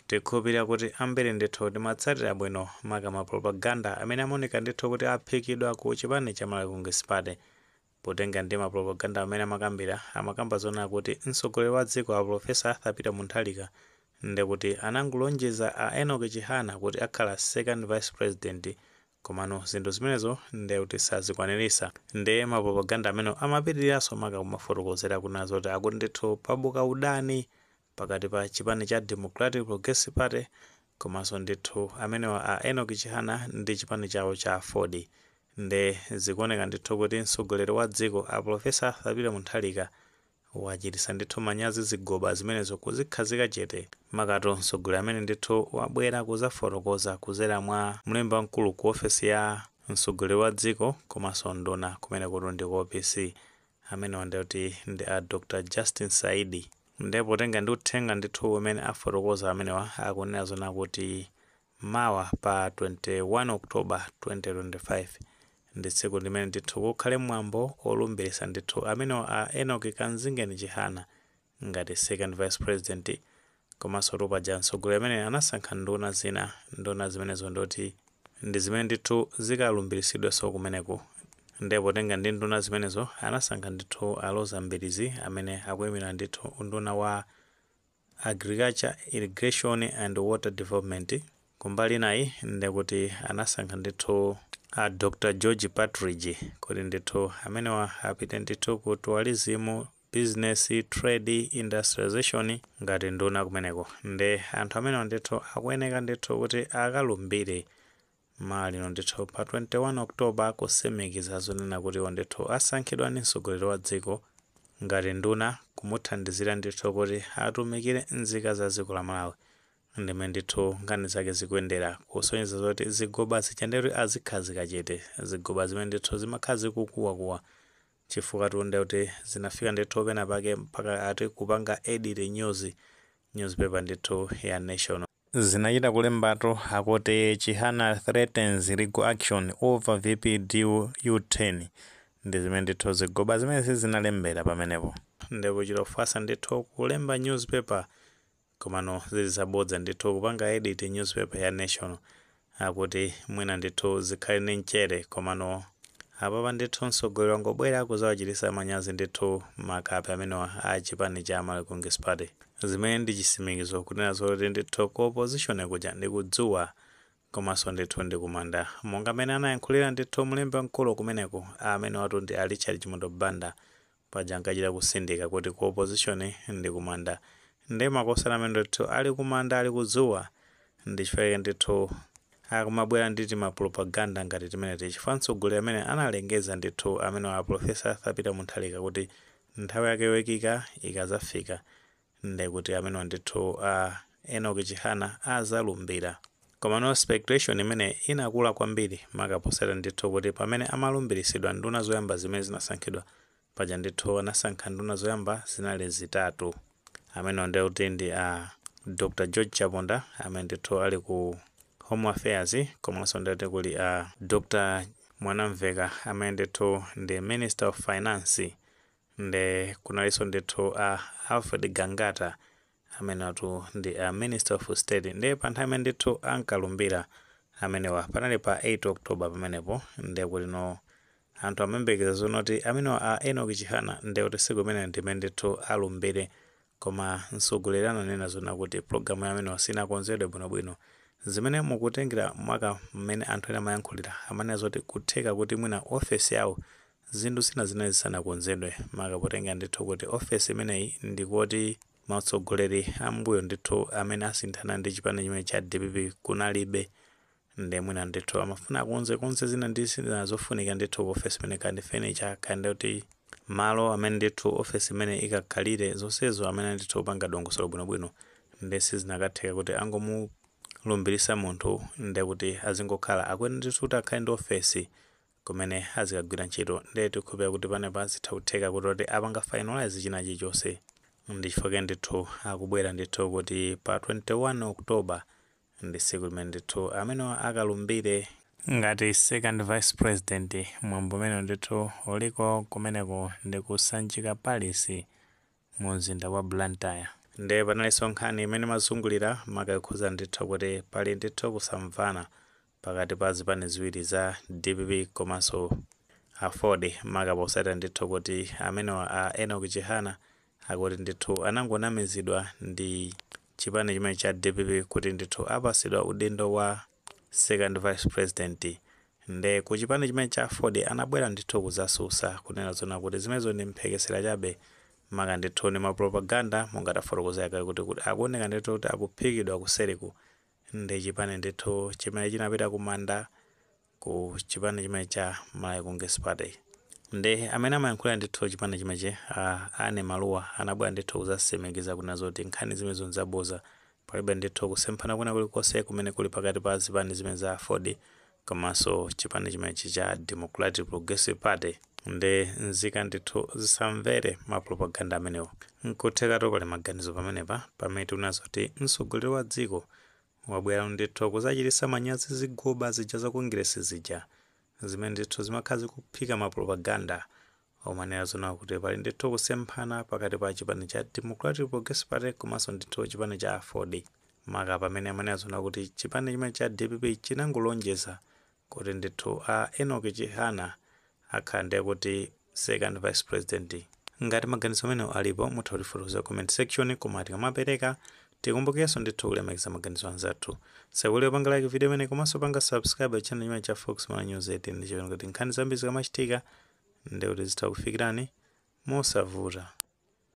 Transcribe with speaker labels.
Speaker 1: Tikhulupirira kuti ambiri ndithu timatsatira bwino maka ma propaganda amene amaoneka ndithu kuti aphikidwa ku chipani cha Malawi Congress Party. Potenga ndi ma propaganda amene amakambira, amakamba zona kuti mtsogoleri wa dziko a Professor Arthur Peter Mutharika ndekuti anangolonjeza a Enoch Chihana kuti akhala second vice president, komano zinthu zimenezo ndekuti sazikwanirisa. Ndiye ma propaganda amene amapitiriranso maka kumafotokozera kunazo kuti akuti ndithu pabuka udani pakati pa chipani cha Democratic Progressive Party komanso ndithu amenewa a Enoch Chihana ndi chipani chawo cha AFORD. Nde zikuoneka ndithu kuti mtsogoleri wa dziko a Professor Arthur Peter Mutharika wachitisa ndithu manyazi zigoba zimenezo, kuzikhazika chete. Makatu mtsogoleri amene ndithu wabwera kuzafotokoza kuzera mwa mlembi wamkulu ku ofesi ya mtsogoleri wa dziko komanso nduna kumene kuti ndi ku OPC, amenewa ndikuti ndi a Dr Justin Saidi. Ndipo potenga ndi uthenga ndithu umene afotokoza amenewa, akunena zona kuti mawa pa 21 October 2025 ndi tsiku limene ndithu kukhale mwambo olumbirisa ndithu amenewa a Enoch Kanzingeni Chihana ngati second vice president. Komanso tupaja mtsogoleri amene anasankha nduna zina, nduna zimenezo ndoti ndi zimene ndithu zikalumbiritsidwenso kumeneku. Ndipo potenga ndi nduna zimenezo, anasankha ndithu a Roza Mbilizi amene akuyimira ndithu unduna wa Agriculture, Irrigation and Water Development. Kumbali inayi ndekuti anasankha ndithu a Dr George Partridge kuti ndithu amenewa apite ndithu ku Tourism, Business, Trade, Industrialization ngati nduna kumeneko. Nde anthu amenewa ndithu akuyeneka ndithu kuti akalumbire malino ndithu pa 21 October, kusimikiza zonena kuti iwo ndithu asankhidwa ndi mtsogoleri wa dziko ngati nduna kumuthandizira ndithu kuti atumikire nzika za dziko la Malawi. Ndimene ndithu nkhani zake zikuyendera, kusonyeza zoti zigoba zichandetu azikhazika chete, zigoba zimene ndithu zimakhala zikukuwakuwa, chifukwa tunde kuti zinafika ndithu pena pake mpaka ati kupanga edit newspaper ndithu ya National. Zinachita kulembatu akuti "Chihana threatens legal action over VP deal U10". Ndi zimene ndithu zigoba zimene sizinalembera pamenepo, ndikuchita kufasa ndithu kulemba newspaper, komano zili zabodza ndithu, kupanga edit newspaper ya National, akuti mwina ndithu zikhale ndi mchere. Komano apapa ndithu mtsogoleri wangobwera kuzawachitisa manyazi ndithu makape amenewa a chipani cha Malawi Congress Party, zimene ndi chisimikizo kunena zoti ndithu ku opposition kuja ndikudzuwa komanso ndithu ndikumanda, monga amene anayankhulira ndithu mlembi mkulu kumeneko amene watu ndi a Richard Chimwendo Banda. Paja ankachita kusindika kuti ku opposition ndikumanda, ndi makosana amene ndithu ali kumanda, ali kudzuwa. Ndi chifukwa ndithu akumabwera nditi ma propaganda ngati timene, chifukwa mtsogoleri amene analengeza ndithu amene wa Professor Arthur Peter Mutharika kuti nthawi yake yoyikika ikazafika, ndekuti amene ndithu a Enoch Chihana azalumbira. Komano speculation imene inakula kwambiri makaposera ndithu kuti pamene amalumbiritsidwa nduna zoyamba zimene zinasankhidwa paja, ndithu anasankha nduna zoyamba zinali zitatu. Amene ndekuti ndi a Dr George Chaponda amene ndithu ali ku Home Affairs, komanso ndikuti kuli a Dr Mwanamveka amene ndithu ndi Minister of Finance, nde kunalinso ndithu a Alfred Gangata amene atu ndi a Minister of State. Ndiye pa nthawi imene ndithu ankalumbira amenewa panali pa 8 October pamenepo, ndiye kuti no anthu amayembekeza zonoti amenewa a Enoch Chihana ndiye kuti tsiku imene ndimene ndithu alumbire. Koma mtsogoleri ananena zona kuti pologalamu ya amenewa sinakonzedwe bwinobwino, zimene mukutengera mwaka mmene anthu ena amayankhulira, amanena zoti kutheka kuti mwina ofesi yawo zinthu zina zinali zisanakonzedwe, maka potenga ndithu kuti ofesi imeneyi ndikuti matsogoleri ambuyo ndithu amene asinthana ndi chipani chimene cha DPP kunalibe. Nde mwina ndithu amafuna akonzekonze zina ndi zina zofunika ndithu ku ofesi imene, kandi furniture, kandi kuti malo amene ndithu ofesi imene ikakhalire, zonsezo amene ndithu kupanga dongosolo bwinobwino. Nde sizinakatheka kuti angomulumbirisa munthu nde kuti azingokhala, akuyenera ndithu kuti akhale ndi ofesi kumene azikagwira ntchito. Nde tikukhulupirira kuti panepa zitha kutheka kuti apanga finalize china chilichonse. Ndi chifukwa ndithu akubwera ndithu kuti pa 21 October ndi tsiku limene ndithu amenewa akalumbire ngati second vice president. Mwambo umene ndithu uliko kumeneko ndi ku Sanjika Palace mu mzinda wa Blantyre. Nde panalinso nkhani imene imazungulira, maka yokhuza ndithu kuti pali ndithu kusamvana pakati pa zipani ziwiri za DPP komanso AFORD, maka posatira ndithu kuti amenewa a Enoch Chihana akuti ndithu anangonamizidwa ndi chipani chimene cha DPP kuti ndithu apasidwa udindo wa second vice president. Nde ku chipani chimene cha AFORD anabwera ndithu kuzasusa, kunena zona kuti zimenezo ndi mphekesera chabe, maka ndithu ndi mapropaganda, monga tafotokozera kale kuti akuoneka ndithu kuti akuphikidwa kuseriku ndi chipani ndithu chimene chinapita kumanda, ku chipani chimene cha Malawi Congress Party. Ndi amene amayankhula ndithu chipani chimenechi, Ane Maluwa, anabwera ndithu kuzasimikiza kunena zoti nkhani zimenezo nzaboza, palibe ndithu kusemphana kwina kulikonse kumene kuli pakati pa zipani zimene za AFORD komanso chipani chimenechi cha Democratic Progressive Party. Ndi nzika ndithu zisamvere mapropaganda amenewo. Nkuthekatu pali maganizo pamenepa, pamene tikuona zoti mtsogoleri wa dziko wabwera ndithu kuzachititsa manyazi zigoba zija za Congress zija, zimene ndithu zimakhala zikuphika mapropaganda omanena zona kuti pali ndithu kusemphana pakati pa chipani cha Democratic Progressive Party komanso ndithu chipani cha AFORD, maka pamene amanena zona kuti chipani chimene cha DPP chinangolonjeza kuti ndithu a Enoch Chihana akhala ndiye kuti second vice president. Ngati maganizo amenewo alipo, mutha kutifotokoza comment section, koma tikamapereka tikumbukirenso ndithu kulemekeza maganizo anzathu. Sewule panga like video imene komanso panga subscribe channel imene cha Fox Malawi News 18, ndi chimene kuti nkhani zambiri zikamachitika ndi kuti zitha kufikirani mosavuta.